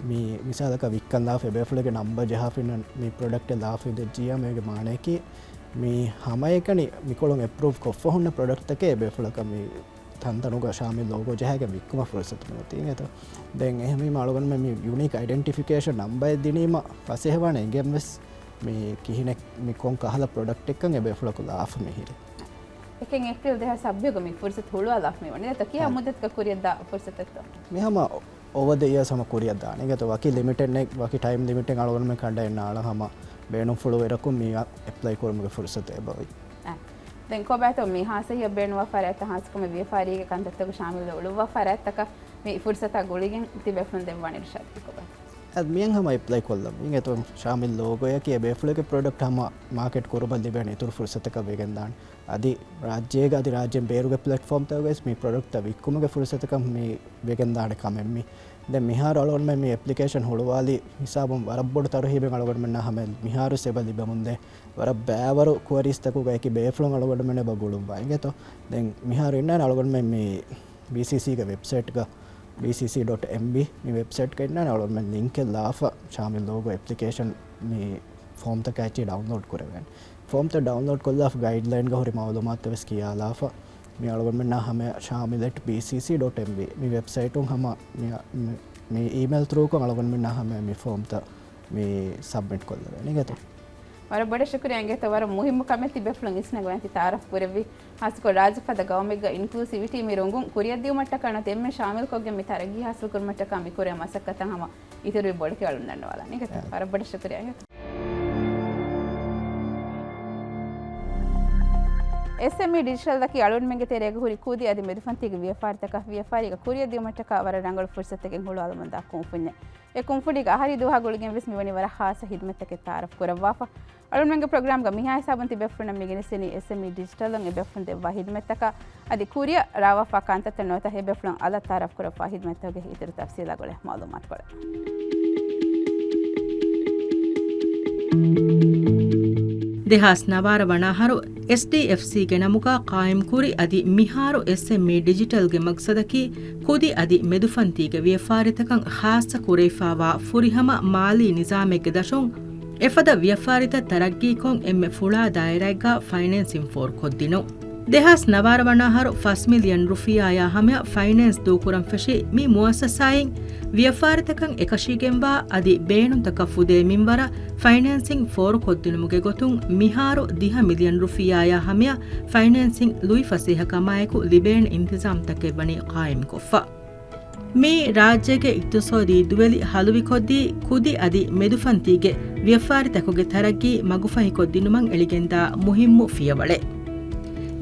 މި މިސާލަކަށް ވިއްކަން ލާފަ އެބޭފުޅެއްގެ ނަމްބަރ ޖަހާފިން މި ޕްރޮޑަކްޓެއް ލާފަ އިނދެއްޖިއްޔާ މީގެ މާނައަކީ މި ހަމައެކަނި މިކޮޅުން އެޕްރޫވް ކޮށްފަ ހުންނަ ޕްރޮޑަކްޓްތަކެއް އެބޭފުޅަކަށް މި ތަންތަނުގަ ޝާމިލް ލޯގޯ ޖަހާގެން ވިއްކުމަށް ފުރުސަތު ނުވަތީ އިނގޭތޯ. ދެން އެހެންވީމަ އަޅުގަނޑުމެން މި ޔުނީކް އައިޑެންޓިފިކޭޝަން ނަމްބަރެއް ދިނީމަ ފަސޭހަވާނެ އެނގެން ވެސް މި ކިހިނެއް މި ކޮން ކަހަލަ ޕްރޮޑަކްޓެއްކަން އެބޭފުޅަކު ލާފަ މިހިރީ. އެކެއް އޭޕްރީލް ދެހާސް ސައްބީސްގަ މި ފުރުސަތު ހުޅުވާލާފަ މިވަނީ. ދެން ކިހާ ހަ. މުއްދަތަކަށް ކުރިއަށްދާ ފުރުސަތެއްތޯ؟ މި ހަމަ އޯވަރ ދަ އިޔާސް ހަމަ ކުރިއަށްދާނެ. އިނގޭތޯ ވަކި ލިމިޓެއް ނެތް، ވަކި ޓައިމް ލިމިޓެއް އަޅުގަނޑުމެން ކަނޑައެއް ނާޅަން ހަމަ ބޭނުންފުޅު އިރަކު މި އަ، އެޕްލައި ކުރުމުގެ ފުރުސަތު އެބައޮތް. އަ، ދެން ކޮބާތޯ މި ހާސަހިއްޔަ ބޭނުންވާ ފަރާތްތައް ހާއްސަކޮށް މި ވިޔަފާރީގެ ކަންތައްތަކުގަ ޝާމިލްވެ އުޅުއްވާ ފަރާތްތަކަށް މި ފުރުސަތާ ގުޅިގެން ތިބޭފުޅުން ދެއްވާނެ އިރުޝާދަކީ ކޮބާތޯ؟ އަދި މިއަން ހަމަ އެޕްލައި ކޮށްލަން. އިނގޭތޯ ޝާމިލް ލޯގޯއަކީ އެބޭފުޅެއްގެ ޕްރޮޑަކްޓް ހަމަ މާކެޓް ކުރުމަށް ލިބޭނެ އިތުރު ފުރުސަތަކަށް ވެގެންދާނެ. އަދި ރާއްޖޭގަ އަދި ރާއްޖޭން ބޭރުގެ ޕްލެޓްފޯމްތަކުގަސް މި ޕްރޮޑަކްޓްތައް ވިއްކުމުގެ ފުރުސަތަކަށް މި ވެގެންދާނެ ކަމެއް މި. ދެން މިހާރު އަޅުގަނޑުމެން މި އެޕްލިކޭޝަން ހުޅުވާލި ހިސާބުން ވަރަށް ބޮޑު ތަރުހީބެއް އަޅުގަނޑުމެންނާ ހަމަ މިހާރު އެބަ ލިބެމުންދޭ. ވަރަށް ބައިވަރު ކުއަރީސްތަކުގަ އެކި ބޭފުޅުން އަޅުގަނޑުމެން އެބަ ގުޅުއްވާ އިނގޭތޯ. ދެން މިހާރު އިންނާނެ އަޅުގަނޑުމެން މި ބީސީސީގެ ވެބްސައިޓްގަ، ބީސީސީ ޑޮޓް އެމްބީ، މި ވެބްސައިޓްގަ އިންނާނެ އަޅުގަނޑުމެން ލިންކެއް ލާފަ ޝާމިލް ލޯގޯ އެޕްލިކޭޝަން މި ފޯމްތަކާ އެއްޗެހި ޑައުންލޯޑް ކުރެވޭނެ. ފޯމްތައް ޑައުންލޯޑް ކޮށްލާފަ ގައިޑްލައިންގަ ހުރި މައުލޫމާތު ވެސް ކިޔާލާފަ، މި އަޅުގަނޑުމެންނާ ހަމަ ޝާމިލް އެޓް ބީސީސީ ޑޮޓް އެމްބީ މި ވެބްސައިޓުން ހަމަ މި، މި، މި އީމެއިލް ތްރޫކޮށް އަޅުގަނޑުމެންނާ ހަމަ މި ފޯމްތައް މި ސަބްމިޓް ކޮށްލެވޭނެ އިނގޭތޯ. ވަރަށް ބޮޑަށް ޝުކުރިއްޔާ އިނގޭތޯ، ވަރަށް މުހިއްމު ކަމެއް ތިބޭފުޅުން އިސްނަގަވަން ތި ތައާރަފް ކުރެއްވި. ހާއްސަކޮށް ރާއްޖެފަދަ ގައުމެއްގަ އިންކްލޫސިވިޓީ މި ރޮނގުން ކުރިއަށްދިއުމަށްޓަކާ ނުވަތަ އެންމެ ޝާމިލްކޮށްގެން މި ތަރައްގީ ހާސިލް ކުރުމަށްޓަކާ މި ކުރޭ މަސައްކަތަށް ހަމަ އިތުރުވި ބޮޑެތި އަޅުން ދަންނަވާލަން އިނގޭތޯ. އާ. ވަރަށް ބޮޑަށް ޝުކުރިއްޔާ އިނގޭތޯ. އެސްއެމްއީ ޑިޖިޓަލްއަކީ އަޅުންމެންގެ ތެރޭގަ ހުރި ކުދި އަދި މެދުފަންތީގެ ވިޔަފާރިތަކަށް ވިޔަފާރީގަ ކުރިއަށްދިއުމަށްޓަކާ ވަރަށް ރަނގަޅު ފުރުސަތެއްގެ ހުޅުވާލަމުންދާ ކުންފުންޏެއް. އެ ކުންފުނީގެ އަހަރީ ދުވަހާ ގުޅިގެން ވެސް މިވަނީ ވަރަށް ހާއްސަ ހިދުމަތްތަކެއް ތައާރަފް ކުރައްވާފަ. އަޅުންމެންގެ ޕްރޮގްރާމްގަ މިހާ ހިސާބުން ތިބޭފުޅުންނަށް މި ގެނެސްދެނީ އެސްއެމްއީ ޑިޖިޓަލުން އެބޭފުޅުން ދެއްވާ ހިދުމަތްތަކާ އަދި ކުރިއަށް ރާވާފާ ކަންތައްތައް ނުވަތަ އެބޭފުޅުން އަލަށް ތައާރަފް ކުރައްވާ ހިދުމަތްތަކުގެ އިތުރު ތަފްސީލާ ގުޅޭ މައުލޫމާތުކޮޅެއް. ދެހާސް ނަވާރަ ވަނަ އަހަރު އެސްޑީއެފްސީގެ ނަމުގަ ޤާއިމްކުރި އަދި މިހާރު އެސްއެމްއީ ޑިޖިޓަލްގެ މަގްސަދަކީ ކުދި އަދި މެދުފަންތީގެ ވިޔަފާރިތަކަށް ޚާއްޞަ ކުރެވިފާވާ ފުރިހަމަ މާލީ ނިޒާމެއްގެ ދަށުން އެފަދަ ވިޔަފާރިތައް ތަރައްގީކޮށް އެންމެ ފުޅާ ދާއިރާއެއްގަ ފައިނޭންސިން ފޯރުކޮށްދިނުން. ދެހާސް ނަވާރަ ވަނަ އަހަރު ފަސް މިލިއަން ރުފިޔާއާ ހަމަޔަށް ފައިނޭންސް ދޫކުރަން ފެށި މި މުއައްސަސާއިން ވިޔަފާރިތަކަށް އެކަށީގެންވާ އަދި ބޭނުންތަކަށް ފުދޭ މިންވަރަށް ފައިނޭންސިން ފޯރުކޮށްދިނުމުގެ ގޮތުން މިހާރު ދިހަ މިލިއަން ރުފިޔާއާ ހަމަޔަށް ފައިނޭންސިން ލުއިފަސޭހަކަމާއެކު ލިބޭނެ އިންތިޒާމްތަކެއް ވަނީ ޤާއިމްކޮށްފަ. މިއީ ރާއްޖޭގެ އިޤްތިޞާދީ ދުވެލި ހަލުވިކޮށްދީ ކުދި އަދި މެދުފަންތީގެ ވިޔަފާރިތަކުގެ ތަރައްގީ މަގުފަހިކޮށްދިނުމަށް އެޅިގެންދާ މުހިއްމު ފިޔަވަޅެއް.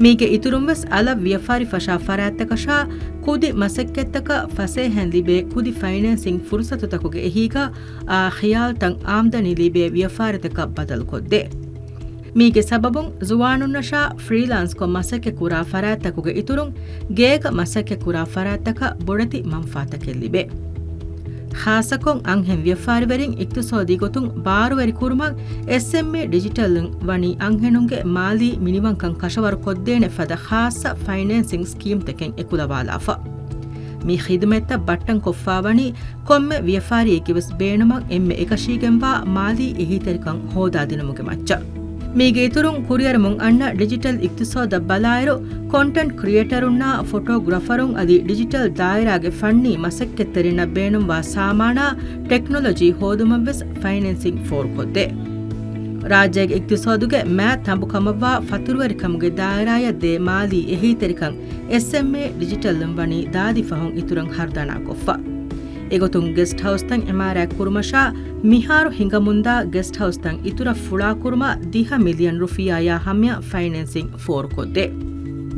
މީގެ އިތުރުންވެސް އަލަށް ވިޔަފާރި ފަށާ ފަރާތްތަކަށާ ކުދި މަސައްކަތްތަކަށް ފަސޭހައިން ލިބޭ ކުދި ފައިނޭންސިން ފުރުސަތުތަކުގެ އެހީގަ އާ ޚިޔާލުތައް އާމްދަނީ ލިބޭ ވިޔަފާރިތަކަށް ބަދަލުކޮށްދޭ. މީގެ ސަބަބުން ޒުވާނުންނަށާ ފްރީލާންސްކޮށް މަސައްކަތްކުރާ ފަރާތްތަކުގެ އިތުރުން ގޭގަ މަސައްކަތްކުރާ ފަރާތްތަކަށް ބޮޑެތި މަންފާތަކެއް ލިބޭ. ޚާއްޞަކޮށް އަންހެން ވިޔަފާރިވެރިން އިޤްތިޞާދީ ގޮތުން ބާރުވެރި ކުރުމަށް އެސްއެމްއީ ޑިޖިޓަލުން ވަނީ އަންހެނުންގެ މާލީ މިނިވަންކަން ކަށަވަރު ކޮށްދޭނެ ފަދަ ޚާއްޞަ ފައިނޭންސިން ސްކީމްތަކެއް އެކުލަވާލާފަ. މި ޚިދުމަތްތައް ބައްޓަންކޮށްފާވަނީ ކޮންމެ ވިޔަފާރިއެއްގެވެސް ބޭނުމަށް އެންމެ އެކަށީގެންވާ މާލީ އެހީތެރިކަން ހޯދާދިނުމުގެ މައްޗަށް. މީގެ އިތުރުން ކުރިއަރަމުން އަންނަ ޑިޖިޓަލް އިޤްތިޞާދަށް ބަލާއިރު، ކޮންޓެންޓް ކްރިއޭޓަރުންނާ ފޮޓޯގްރާފަރުން އަދި ޑިޖިޓަލް ދާއިރާގެ ފަންނީ މަސައްކަތްތެރިންނަށް ބޭނުންވާ ސާމާނާ ޓެކްނޮލޮޖީ ހޯދުމަށްވެސް ފައިނޭންސިން ފޯރުކޮށްދޭ. ރާއްޖޭގެ އިޤްތިޞާދުގެ މާތް ތަނބު ކަމަށްވާ ފަތުރުވެރިކަމުގެ ދާއިރާއަށް ދޭ މާލީ އެހީތެރިކަން އެސްއެމްއީ ޑިޖިޓަލުން ވަނީ ދާދި ފަހުން އިތުރަށް ހަރުދަނާކޮށްފަ. އެގޮތުން ގެސްޓް ހައުސްތައް އިމާރާތް ކުރުމަށާ މިހާރު ހިނގަމުންދާ ގެސްޓް ހައުސްތައް އިތުރަށް ފުޅާކުރުމަށް ދިހަ މިލިއަން ރުފިޔާއާ ހަމަޔަށް ފައިނޭންސިން ފޯރުކޮށްދޭ.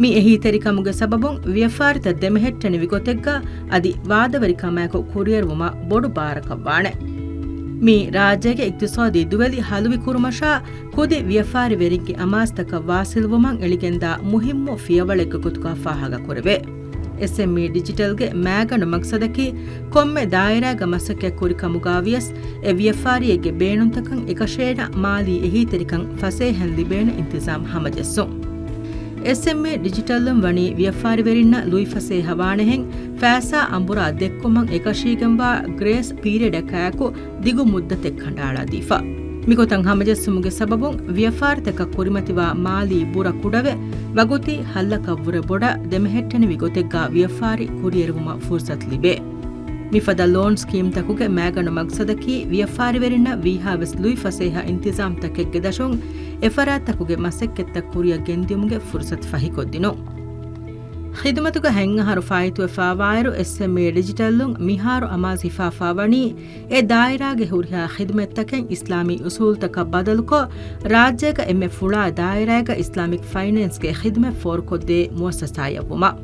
މި އެހީތެރިކަމުގެ ސަބަބުން ވިޔަފާރިތައް ދެމެހެއްޓެނިވި ގޮތެއްގަ އަދި ވާދަވެރިކަމާއެކު ކުރިއަރުވުމަށް ބޮޑު ބާރަކަށްވާނެ. މި ރާއްޖޭގެ އިޤްތިޞާދީ ދުވެލި ހަލުވި ކުރުމަށާ ކުދި ވިޔަފާރިވެރިންގެ އަމާޒުތަކަށް ވާސިލްވުމަށް އެޅިގެންދާ މުހިއްމު ފިޔަވަޅެއްގެ ގޮތުގަ ފާހަގަކުރެވޭ. އެސްއެމްއީ ޑިޖިޓަލްގެ މައިގަނޑު މަގްސަދަކީ ކޮންމެ ދާއިރާގަ މަސައްކަތް ކުރި ކަމުގަ ވިޔަސް އެ ވިޔަފާރިއެއްގެ ބޭނުންތަކަށް އެކަށޭނަ މާލީ އެހީތެރިކަން ފަސޭހައިން ލިބޭނެ އިންތިޒާމް ހަމަޖެއްސުން. އެސްއެމްއީ ޑިޖިޓަލުން ވަނީ ވިޔަފާރިވެރިންނަށް ލުއިފަސޭހަ ވާނެހެން ފައިސާ އަނބުރާ ދެއްކުމަށް އެކަށީގެންވާ ގްރޭސް ޕީރިއަޑަކާއެކު ދިގު މުއްދަތެއް ކަނޑައަޅާދީފަ. މިގޮތަށް ހަމަޖެއްސުމުގެ ސަބަބުން ވިޔަފާރިތަކަށް ކުރިމަތިވާ މާލީ ބުރަ ކުޑަވެ، ވަގުތީ ހައްލަކަށްވުރެ ބޮޑަށް ދެމެހެއްޓެނިވި ގޮތެއްގަ ވިޔަފާރި ކުރިއެރުވުމަށް ފުރުސަތު ލިބޭ. މިފަދަ ލޯން ސްކީމްތަކުގެ މައިގަނޑު މަގްސަދަކީ ވިޔަފާރިވެރިންނަށް ވީހާވެސް ލުއިފަސޭހަ އިންތިޒާމްތަކެއްގެ ދަށުން އެފަރާތްތަކުގެ މަސައްކަތްތައް ކުރިއަށް ގެންދިއުމުގެ ފުރުސަތު ފަހިކޮށްދިނުން. ޚިދުމަތުގަ ހަތް އަހަރު ފާއިތުވެފާވާއިރު، އެސްއެމްއީ ޑިޖިޓަލުން މިހާރު އަމާޒު ހިފާފާވަނީ އެ ދާއިރާގެ ހުރިހާ ޚިދުމަތްތަކެއް އިސްލާމީ އުސޫލުތަކަށް ބަދަލުކޮށް، ރާއްޖޭގަ އެންމެ ފުޅާ ދާއިރާއެއްގަ އިސްލާމިކް ފައިނޭންސްގެ ޚިދުމަތް ފޯރުކޮށްދޭ މުއައްސަސާއެއްވުމަށް.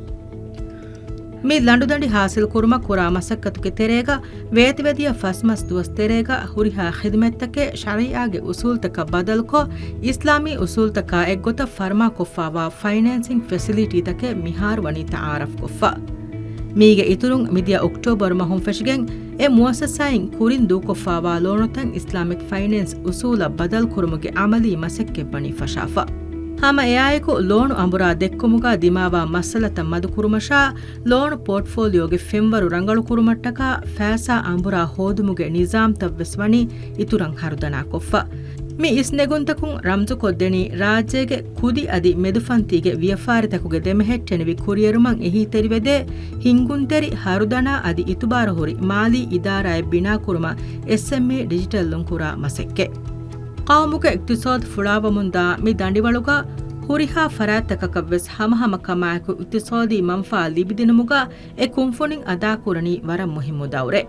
މި ލަނޑުދަނޑި ހާސިލްކުރުމަށް ކުރާ މަސައްކަތުގެ ތެރޭގަ، ވޭތުވެދިޔަ ފަސް މަސް ދުވަސް ތެރޭގަ ހުރިހާ ޚިދުމަތްތަކެއް ޝަރީއާގެ އުސޫލުތަކަށް ބަދަލުކޮށް، އިސްލާމީ އުސޫލުތަކާ އެއްގޮތަށް ފަރުމާކޮށްފާވާ ފައިނޭންސިން ފެސިލިޓީތަކެއް މިހާރު ވަނީ ތައާރަފްކޮށްފަ. މީގެ އިތުރުން، މިދިޔަ އޮކްޓޯބަރު މަހުން ފެށިގެން އެ މުއައްސަސާއިން ކުރިން ދޫކޮށްފާވާ ލޯނުތައް އިސްލާމިކް ފައިނޭންސް އުސޫލަށް ބަދަލުކުރުމުގެ އަމަލީ މަސައްކަތް ވަނީ ފަށާފަ. ހަމަ އެއާއެކު، ލޯނު އަނބުރާ ދެއްކުމުގަ ދިމާވާ މައްސަލަތައް މަދުކުރުމަށާ، ލޯނު ޕޯޓްފޯލިއޯގެ ފެންވަރު ރަނގަޅުކުރުމަށްޓަކާ ފައިސާ އަނބުރާ ހޯދުމުގެ ނިޒާމްތައްވެސް ވަނީ އިތުރަށް ހަރުދަނާކޮށްފަ. މި އިސްނެގުންތަކުން ރަމްޒުކޮށްދެނީ ރާއްޖޭގެ ކުދި އަދި މެދުފަންތީގެ ވިޔަފާރިތަކުގެ ދެމެހެއްޓެނިވި ކުރިއެރުމަށް އެހީތެރިވެދޭ ހިންގުންތެރި ހަރުދަނާ އަދި އިތުބާރުހުރި މާލީ އިދާރާއެއް ބިނާކުރުމަށް އެސްއެމްއީ ޑިޖިޓަލުން ކުރާ މަސައްކަތް. ޤައުމުގެ އިޤްތިޞާދު ފުޅާވަމުންދާ މި ދަނޑިވަޅުގަ ހުރިހާ ފަރާތްތަކަކަށްވެސް ހަމަހަމަ ކަމާއެކު އިޤްތިޞާދީ މަންފާ ލިބިދިނުމުގަ އެ ކުންފުނިން އަދާކުރަނީ ވަރަށް މުހިއްމު ދައުރެއް.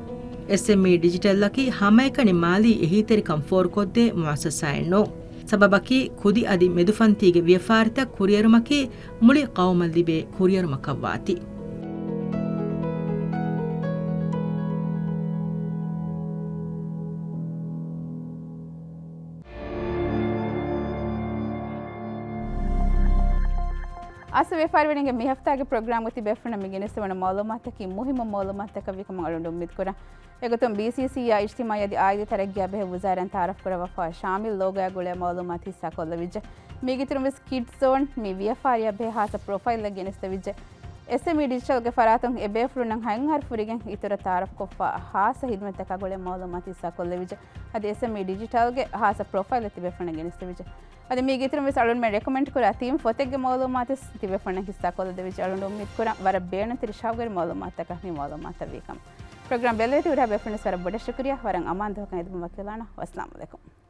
އެސްއެމްއީ ޑިޖިޓަލްއަކީ ހަމައެކަނި މާލީ އެހީތެރިކަން ފޯރުކޮށްދޭ މުއައްސަސާއެއް ނޫން. ސަބަބަކީ ކުދި އަދި މެދުފަންތީގެ ވިޔަފާރިތައް ކުރިއެރުމަކީ މުޅި ޤައުމަށް ލިބޭ ކުރިއެރުމަކަށްވާތީ. އަސް ވިޔަފާރިވެރިންގެ މި ހަފްތާގެ ޕްރޮގްރާމްގަ ތިބޭފުޅުންނަށް މި ގެނެސްދެވުނު މައުލޫމާތަކީ މުހިއްމު މައުލޫމާތަކަށް ވީކަމަށް އަޅުގަނޑު އުއްމީދުކުރަން. އެގޮތުން ބީސީސީއާ އިޖްތިމާޢީ އަދި އާއިލީ ތަރައްގީއާ ބެހޭ ވުޒާރާއިން ތައާރަފްކުރައްވާފަ ޝާމިލް ލޯގޯއާ ގުޅޭ މައުލޫމާތު ހިއްސާކޮށްލެވިއްޖެ. މީގެ އިތުރުން ވެސް ކިޑްސް ޒޯން މި ވިޔަފާރިއަށް ބެހޭ ހާއްސަ ޕްރޮފައިލްއެއް ގެނެސްދެވިއްޖެ. އެސްއެމްއީ ޑިޖިޓަލްގެ ފަރާތުން އެބޭފުޅުންނަށް ހަތް އަހަރު ފުރިގެން އިތުރަށް ތައާރަފްކޮށްފަ ހާއްސަ ހިދުމަތްތަކާ ގުޅޭ މައުލޫމާތު ހިއްސާކޮށްލެވިއްޖެ. އަދި އެސްއެމްއީ ޑިޖިޓަލްގެ ހާއްސަ ޕްރޮފައިލެއް ތިބޭފުޅުންނަށް ގެނެސްދެވިއްޖެ. އަދި މީގެ އިތުރުން ވެސް އަޅުންމެން ރެކޮމެންޑް ކުރާ ތިން ފޮތެއްގެ މައުލޫމާތު ވެސް ތިބޭފުޅުންނަށް ހިއްސާކޮށްލަދެވިއްޖެ. އަޅުން އުއްމީދު ކުރަން ވަރަށް ބޭނުންތެރި ޝައުގުވެރި މައުލޫމާތުތަކަށް މި މައުލޫމާތުތައް ވީކަމަށް. ޕްރޮގްރާމް ބެލެހެއްޓި ހުރިހާ ބޭފުޅުންނަށް ވެސް ވަރަށް ބޮޑަށް ޝުކުރިއްޔާ. ވަރަށް އަމާން ދުވަހަކަށް އެދުމަށް ވަކިވެލާނަން. ވައްސަލާމް ޢަލައިކުމް.